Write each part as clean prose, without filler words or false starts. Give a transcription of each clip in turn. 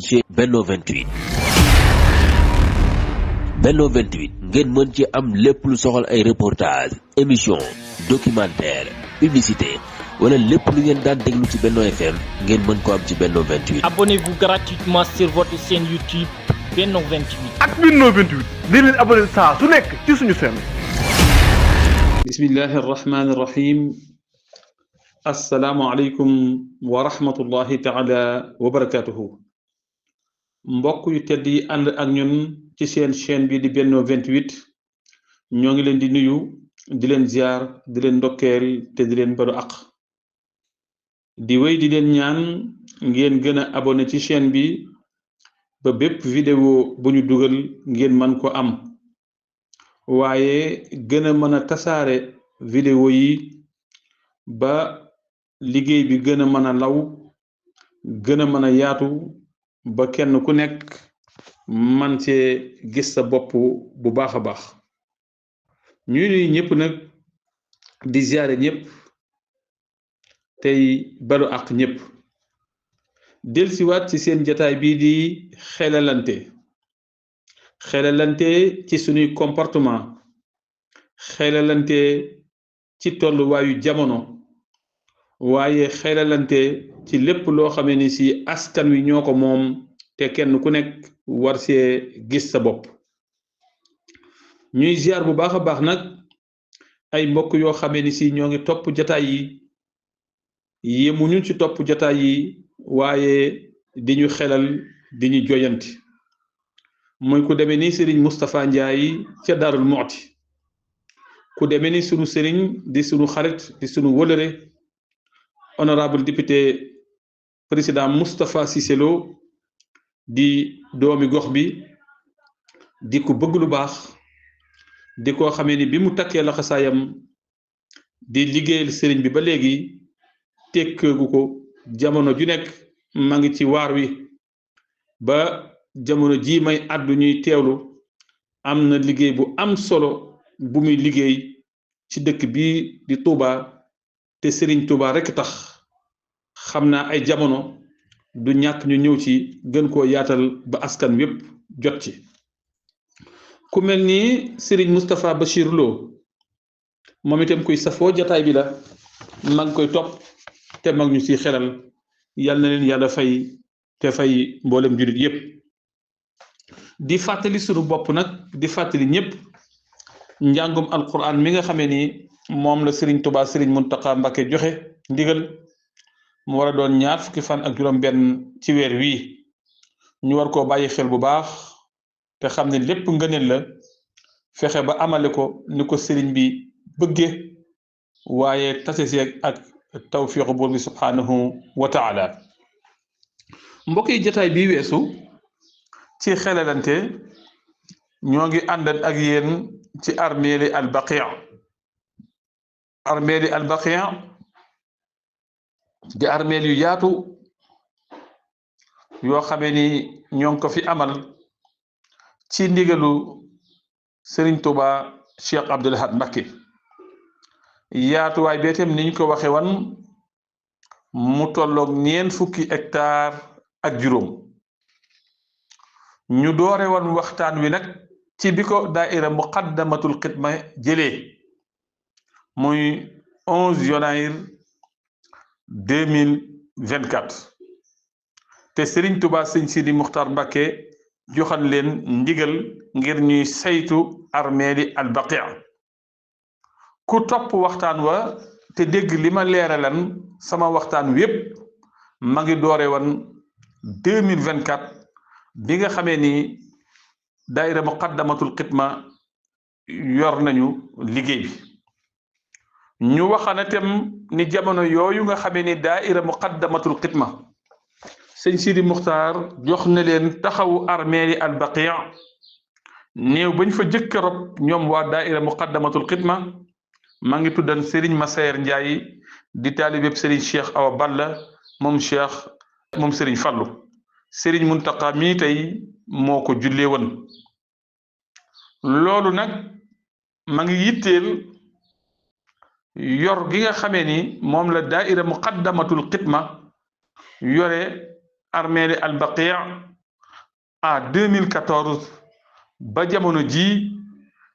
ci Benno 28. Benno 28 ngeen mën ci am lépp lu soxal ay reportage émission documentaire publicité wala lépp lu ngeen daan déglu ci Benno FM ngeen mën ko am ci Benno 28. Abonnez-vous gratuitement sur votre chaîne YouTube Benno 28. ak Benno 28 di leen abonné saa su nekk ci suñu chaîne. bismillahi arrahmani irrahim. assalaamu aleykum wa rahmatullahi taala wa barakatuhu. mbokk yu tedd yi ànd ak ñun ci seen chaîne bi di Benno 28 ñoo ngi leen di nuyu di leen ziar di leen ndokkeel te di leen balu àq di wéy di leen ñaan ngeen gën a abonné ci chaîne bi ba bépp vidéo bu ñu dugal ngeen mën ko am waaye gën a mën a tasaare vidéo yi ba liggéey bi gën a mën a law gën a mën a yaatu ba kenn ku nekk man cee gis sa bopp bu baax a baax ñuy nuyu ñëpp nag di ziare ñëpp tey balu àq ñëpp delsiwaat ci seen jataay bii di xelalante ci suñuy comportement xelalante ci tolluwaayu jamono waaye xelalante ci lépp loo xamee ni si askan wi ñoo ko moom te kenn ku nekk war see gis sa bopp ñuy ziar bu baax a baax nag ay mbokk yoo xamee ni si ñoo ngi topp jataay yi yemuñu ci topp jataay yi waaye di ñu xelal di ñu joyanti mooy ku demee ni Serigne Moustapha Ndiaye ca Darou Mouhty ku demee ni sunu Serigne di sunu xarit di sunu wëlëre honorable député président Moustapha Cissé Lo di doomi gox bi di ko bëgg lu baax di ko xamee ni bi mu takkee laxasaayam di liggéeyal sëriñ bi ba léegi tekkeegu ko jamono ju nekk ma ngi ci waar wi ba jamono ji may àddu ñuy teewlu am na liggéey bu am solo bu muy liggéey ci dëkk bi di Touba te sëriñ Touba rekk tax xam naa ay jamono du ñàkk ñu ñëw ci gën koo yaatal ba askan wépp jot ci ku mel ni Serigne Moustapha Bachir Lo moom itam kuy safoo jataay bi la mag koy topp te mag ñu ci xelal yal na leen yàlla fay te fay mboolem jullit yépp di fàttali sunu bopp nag di fàttali ñépp njàngum alquran mi nga xamee ni moom la Serigne Touba Serigne Mountakha Mbacké joxe ndigal mu war a doon ñaar fukki fan ak juróom benn ci weer wii ñu war koo bàyyi xel bu baax te xam ne lépp ngëneel la fexe ba amale ko ni ko sëriñ bi bëgge waaye tase seeg ak tawfiqu buur bi subhanahu wa taala mbokk yi jotaay bi weesu ci xelalante ñoo ngi àndat ak yéen ci armeeli al Baqi' di armeel yu yaatu yoo xamee ni ñoo ngi ko fi amal ci ndigalu Serigne Touba Cheikh Abdoul Ahad Mbacké yaatuwaay beetem ni ñu ko waxe wan mu tolloog 4 fukki hectare ak juróom ñu doore woon waxtaan wi nag ci bi ko daaira Muqaddamatul Xidma jëlee muy 11 Yonayr 2024 te Serigne Touba Sëñ Sidi Muxtar Mbacké joxal leen ndigal ngir ñuy saytu armeeli al Baqi' ku topp waxtaan wa te dégg li ma leeralan sama waxtaan wépp ma ngi doore woon 2024 bi nga xamee ni daayira Muqaddamatul Xidma yor nañu liggéey bi ñu waxana tem ni jamono yooyu nga xamee ni daaira Muqaddamatul Xidma Sëñ Sidi Muxtaar jox na leen taxawu armeeli al Baqi' néew bañ fa jëkk a rob ñoom waa daaira Muqaddamatul Xidma maa ngi tuddan Serigne Massayer Ndiaye di taalibeb Serigne Cheikh Awa Balla moom Serigne Fallou Serigne Mountakha mii tey moo ko jullee woon loolu nag ma ngi yitteel yor gi nga xamee ni moom la daaira Muqaddamatul Xidma yore armeeli al Baqi' à 2014 ba jamono ji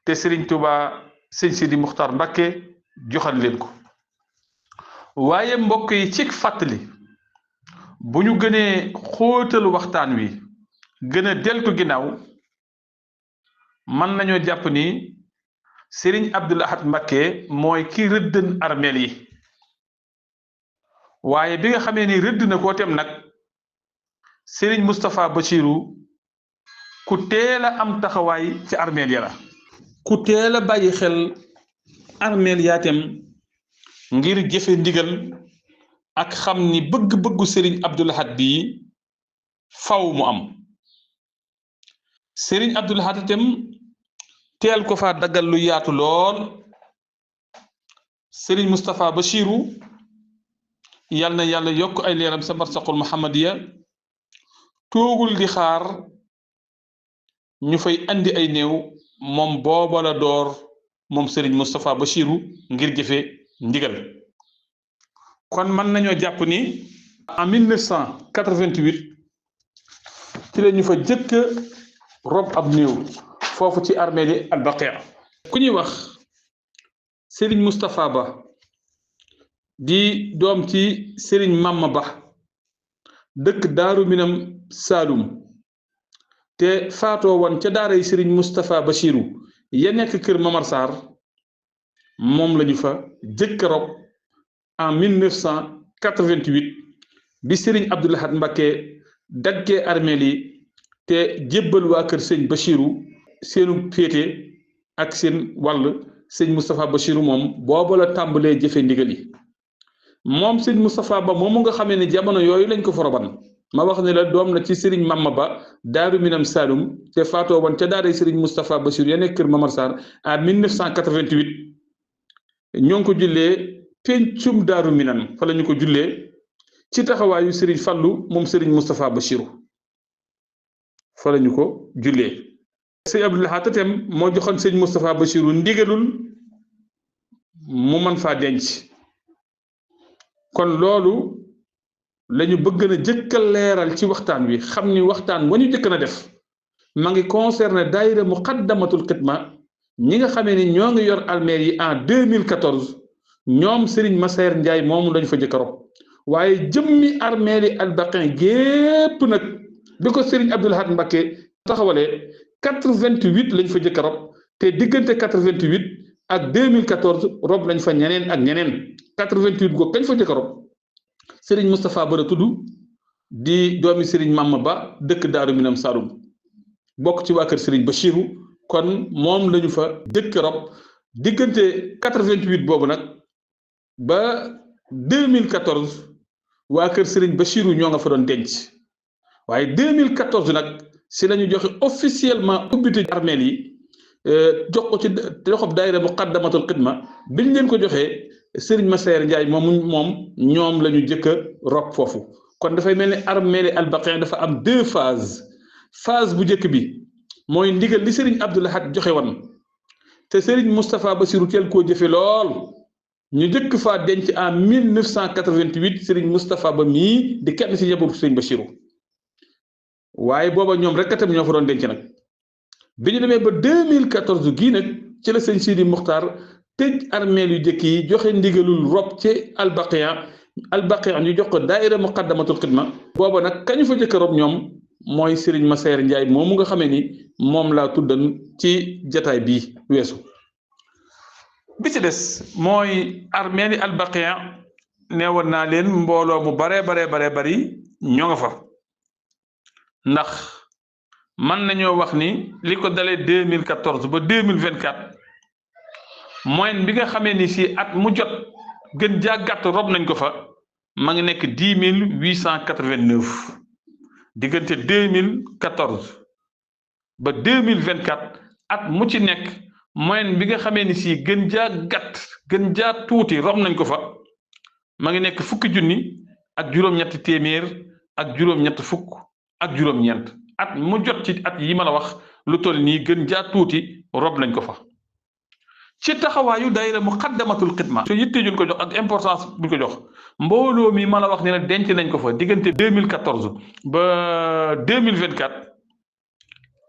te Serigne Touba sëñ Sidi Muxtaar Mbakke joxal leen ko waaye mbokk yi ci fàttali bu ñu gënee xóotal waxtaan wi gën a deltu ginnaaw mën nañoo jàpp ni Serigne Abdoul Ahad Mbakke mooy ki rëddën armeel yi waaye bi nga xamee ni rëdd na koo tem nag Serigne Moustapha Bassirou ku teel a am taxawaay ci armeel ya la ku teel a bàyyi xel armeel yaatem ngir jëfe ndigal ak xam ni bëgg-bëggu Serigne Abdoul Ahad bii faw mu am Serigne Abdoul Ahad itam teel ko fa daggal lu yaatu lool Serigne Moustapha Bassirou yal na yàlla yokk ay leeram sa barsaqul Muhammadiya toogul di xaar ñu fay andi ay néew moom booba la door moom Serigne Moustapha Bassirou ngir jëfe ndigal kon mën nañoo jàpp ni en 1988 ci la ñu fa jëkk rob ab néew foofu ci armée li Al-Baqi' ku ñuy wax Serigne Moustapha Ba di doom ci Serigne Mamma Ba dëkk Daaru Minam Saalum te faatoo woon ca daara yi Serigne Moustapha Bassirou ya nekk kër Mamar Sarr moom lañu fa jëkk rob en 1988 bi Serigne Abdoul Ahad Mbacké daggee armeel yi te jébbal waa kër sëñ Bassirou seenu féete ak seen wàll sëñ Moustapha Bassirou moom booba la tàmbalee jëfe ndigal yi moom sëñ Moustapha Ba moomu nga xamee ne jamono yooyu lañ ko foroban ma wax ne la doom la ci Serigne Mamma Ba Daaru Minam Saloum te faatoo woon ca daaray Serigne Moustapha Bassirou ya nekk kër Mamar Sarr en 1988 ñoo ngi ko jullee pencum Daaru Minam fa la ñu ko jullee ci taxawaayu Serigne Fallou moom Serigne Moustapha Bassirou fa la ñu ko jullee sëñ Abdoul Ahad itam moo joxoon sëñ Moustapha Bassirou ndigalul mu mën faa denc kon loolu lañu bëgg na jëkk a leeral ci waxtaan wi xam ni waxtaan wa ñu jëkk na def ma ngi concerné daayira Muqaddamatul Xidma ñi nga xamee ni ñoo ngi yor almeer yi en 2014 ñoom Serigne Massaer Ndiaye moomu lañu fa jëkk a rob waaye jëmmi armeer yi Al-Baqi' gépp nag bi ko Serigne Abdoul Ahad Mbacké taxawalee 88 lañ fa jëkk a rob te diggante 88 ak 2014 rob lañ fa ñeneen ak ñeneen 88 googu kañ fa jëkk a rob Serigne Moustapha Ba la tudd di doomi Serigne Mamma Ba dëkk Daaru Minam Saloum bokk ci waa kër Serigne Bassirou kon moom lañu fa jëkk a rob diggante 88 boobu nag ba 2014 waa kër Serigne Bassirou ñoo nga fa doon denc waaye 2014 nag si la ñu joxe officiellement ubbite armeel yi jox ko ci loxob daayira Muqaddamatul Xidma biñ leen ko joxee Serigne Massaer Ndiaye moom ñoom la ñu jëkk a rob foofu kon dafay mel ni armeel yi Al-Baqi' dafa am 2 phases phase bu njëkk bi mooy ndigal li Serigne Abdoul Ahad joxe woon te Serigne Moustapha Bassirou teel koo jëfe lool ñu jëkk faa denc en 1988 Serigne Moustapha Ba mii di kenn si njabootu Serigne Bassirou waaye booba ñoom rek itam ñoo fa doon denc nag bi ñu demee ba 2014 gii nag ci la sëñ Sidi Muxtaar tëj armeel yu jëkk yi joxe ndigalul rob ci Al-Baqi' ñu jox ko daayira Muqaddamatul Xidma booba nag kañu fa jëkk a rob ñoom mooy Serigne Massaer Ndiaye moomu nga xamee ni moom laa tuddan ci jataay bii weesu bi ci des mooy armeel yi Al-Baqi' neewoon naa leen mbooloo mu bare bari ñoo nga fa ndax mën nañoo wax ni li ko dalee 2014 ba 2024 moyenne bi nga xamee ni si at mu jot gën jaa gàtt rob nañ ko fa ma ngi nekk 10 889 diggante 2014 ba 2024 at mu ci nekk moyenne bi nga xamee ni si gën jaa gàtt gën jaa tuuti rob nañ ko fa ma ngi nekk fukki junni ak juróom-ñetti téeméer ak juróom-ñett fukk ak juróom-ñeent at mu jot ci at yi ma la wax lu toll nii gën jaa tuuti rob nañ ko fa ci taxawaayu daayira Muqaddamatul Xidma te yitte juñ ko jox ak importance buñ ko jox mbooloo mi ma la wax ne la denc nañ ko fa diggante 2014 ba 2024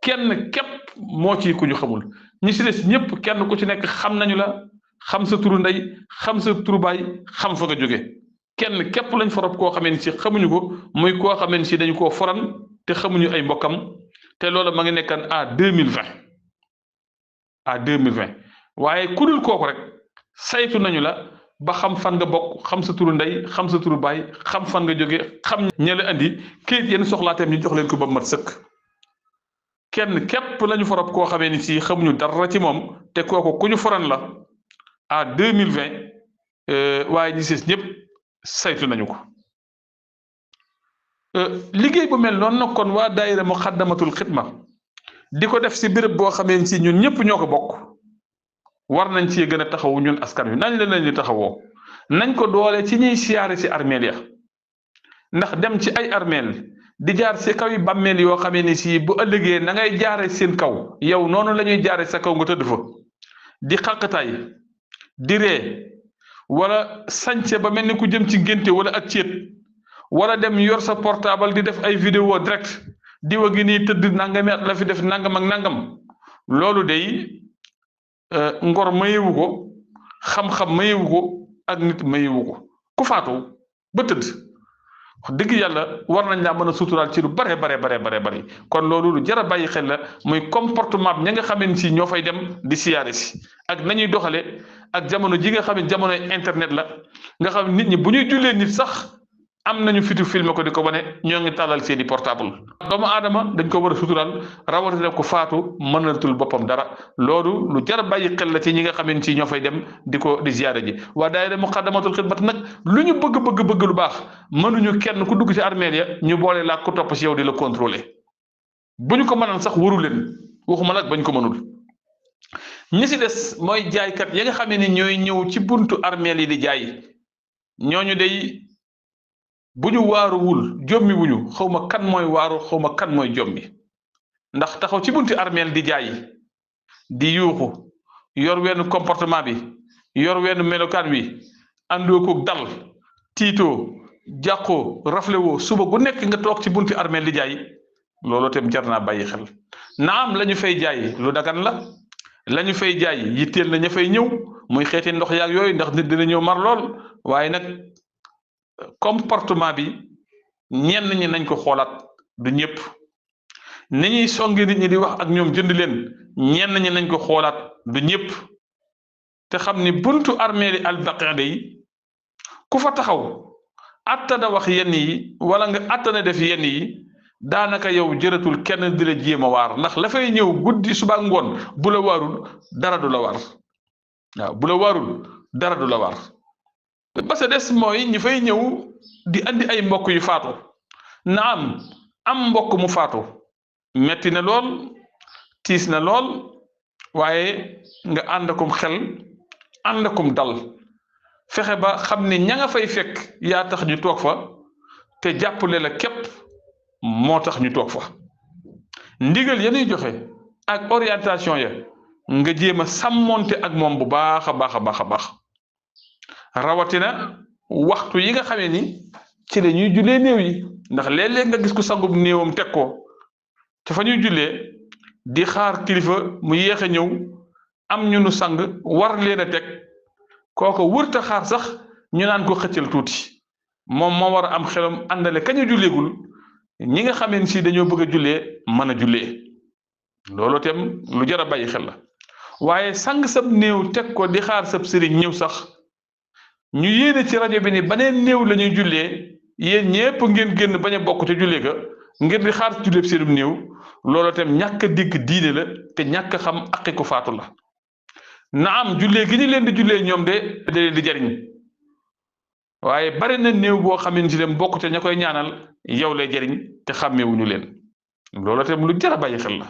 kenn képp moo ci ku ñu xamul ñi si des ñëpp kenn ku ci nekk xam nañu la xam sa turu ndey xam sa turu baay xam fa nga jóge kenn képp lañ fa rob koo xamee ni si xamuñu ko muy koo xamee ni si dañu koo foran te xamuñu ay mbokkam te loolu ma ngi nekkan à 2020 waaye ku dul kooku rek saytu nañu la ba xam fan nga bokk xam sa turu ndey xam sa turu baay xam fan nga jóge xam ña la andi kayit yenn soxlaateem ñu jox leen ko ba mat sëkk kenn képp lañu fa rob koo xamee ni si xamuñu dara ci moom te kooku ku ñu foran la à 2020 waaye ñi si ñëpp saytu nañu ko liggéey bu mel noonu nag kon waa daayira Muxaddamatul Xidma di ko def si béréb boo xamee ni si ñun ñëpp ñoo ko bokk war nañ ci gën a taxawu ñun askan wi nañ leen di taxawoo nañ ko doole ci ñuy siyaare si armeel ya ndax dem ci ay armeel di jaar si kaw yi bàmmeel yoo xamee ni si bu ëllëgee na ngay jaare seen kaw yow noonu la ñuy jaare sa kaw nga tëdd fa di xàqtaay di ree wala sañse ba mel ni ku jëm ci ngénte wala ak céet wala dem yor sa portable di def ay vidéo direct di wa gi nii tëdd nangami at la fi def nangam ak nangam loolu day ngor mayewu ko xam-xam mayewu ko ak nit mayewu ko ku faatu ba tëdd wax dëgg yàlla war nañ laa mën a suturaal ci lu bare kon loolu lu jar a bàyyi xel la muy comportement bi ña nga xamee ni si ñoo fay dem di siyaare si ak nañuy doxale ak jamono ji nga xam ne jamonoy internet la nga xam nit ñi bu ñuy jullee nit sax am nañu fitu filmer ko di ko wane ñoo ngi tàllal seeni portable doomu aadama dañ ko war a suturaal rawatina ko faatu mënatul boppam dara loolu lu jar a bàyyi xel la ci ñi nga xam ne si ñoo fay dem di ziyaare ji waa daayira Muxaddamatul Xidma nag lu ñu bëgg lu baax mënuñu kenn ku dugg ci armeel ya ñu boole laa ku topp ci yow di la contrôler bu ñu ko mënal sax waru leen waxuma nag bañ ko mënul ñi si des mooy jaaykat ya nga xam ne ñooy ñëw ci buntu armeel yi di jaay ñooñu day bu ñu waaruwul jommi wuñu xawma kan mooy waaru xawma kan mooy jommi ndax taxaw ci bunti armeel di jaay di yuuxu yor wenn comportement bi yor wenn melokaan wi àndoo ko dal tiitoo jàqoo raflewoo suba gu nekk nga toog ci bunti armeel di jaay loolu tam jar naa bàyyi xel naam la ñu fay jaay lu dagan la ñu fay jaay yitteel na ña fay ñëw muy xeeti ndox yaag yooyu ndax nit dina ñëw mar lool waaye nag comportement bi ñenn ñi nañ ko xoolaat du ñëpp ni ñuy songi nit ñi di wax ak ñoom jënd leen ñenn ñi nañ ko xoolaat du ñëpp te xam ni buntu armeeli Al-Baqi' yi ku fa taxaw attana wax yenn yi wala nga attana def yenn yi daanaka yow jëratul kenn di la jéem a waar ndax la fay ñëw guddi suba ngoon bu la waarul dara du la waar waaw bu la waarul dara du la waar ba sa des mooy ñi fay ñëw di andi ay mbokk yu faatu naam am mbokk mu faatu metti na lool tiis na lool waaye nga àndakum xel àndakum dal fexe ba xam ne ña nga fay fekk yaa tax ñu toog fa te jàppale la képp moo tax ñu toog fa ndigal ya ñuy joxe ak orientation ya nga jéem a sàmmonte ak moom bu baax a baax rawatina waxtu yi nga xamee ni ci la ñuy jullee néew yi ndax léeg-léeg nga gis ku sangub néewam teg ko te fa ñuy jullee di xaar kilifa mu yéex a ñëw am ñu nu sang war leen a teg kooko wërta xaar sax ñu naan ko xëccal tuuti moom moo war a am xelam àndale kañ a julleegul ñi nga xamee ni si dañoo bëgg a jullee mën a jullee loolu itam lu jar a bàyyi xel la waaye sang sab néew teg ko di xaar sab sëriñ ñëw sax ñu yéene ci rajo bi ni baneen néew la ñuy jullee yéen ñépp ngeen génn bañ a bokk ca jullee ga ngir di xaar julleeb seenum néew loolu itam ñàkk a dégg diine la te ñàkk a xam aqi ko faatu la naam jullee gi ñu leen di jullee ñoom de da leen di jariñ waaye bari na néew boo xam ne si dem bokk ca ña koy ñaanal yow lay jariñ te xàmmeewuñu leen loolu itam lu jar a bàyyi xel la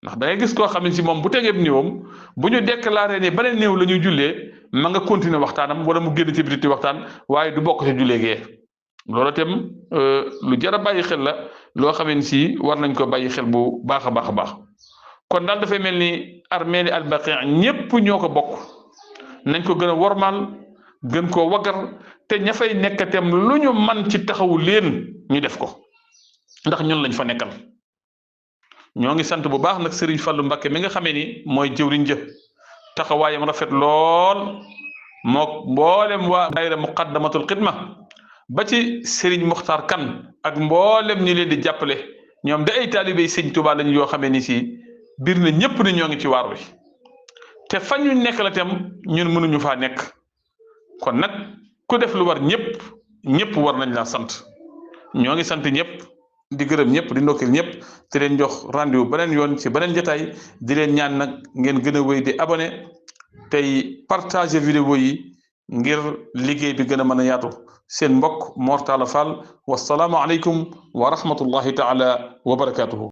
ndax da ngay gis koo xam ne si moom bu tegeeb néewam bu ñu déclaré ne beneen néew la ñuy jullee ma nga continuer waxtaanam wala mu génn ci biti waxtaan waaye du bokk ca jullee gee loolu itam lu jar a bàyyi xel la loo xam ne si war nañ ko bàyyi xel bu baax a baax kon daal dafay mel ni armeeli Al-Baqi' ñépp ñoo ko bokk nañ ko gën a wormaal gën koo waggar te ña fay nekkatem lu ñu man ci taxawu leen ñu def ko ndax ñun lañ fa nekkal ñoo ngi sant bu baax nag Serigne Fallou Mbacké mi nga xamee ni mooy jëwriñ jë taxawaayam rafet lool mook mboolem waa daayira muqaddamatul xidma ba ci Serigne Mokhtar Kane ak mboolem ñi leen di jàppale ñoom da ay taalibey Sëñ Tuubaa lañ yoo xamee ni si biir na ñëpp ni ñoo ngi ci waar wi te fan ñu nekk la tam ñun mënuñu faa nekk kon nag ku def lu war ñëpp war nañ laa sant ñoo ngi sant ñëpp di gërëm ñëpp di ndokkeel ñëpp te leen jox rendez-vous beneen yoon ci beneen jotaay di leen ñaan nag ngeen gën a wéy di abonné tey partager vidéo yi ngir liggéey bi gën a mën a yaatu seen mbokk Mor Talla Fall wasalaamu aleykum wa rahmatullahi taala wa barakaatuhu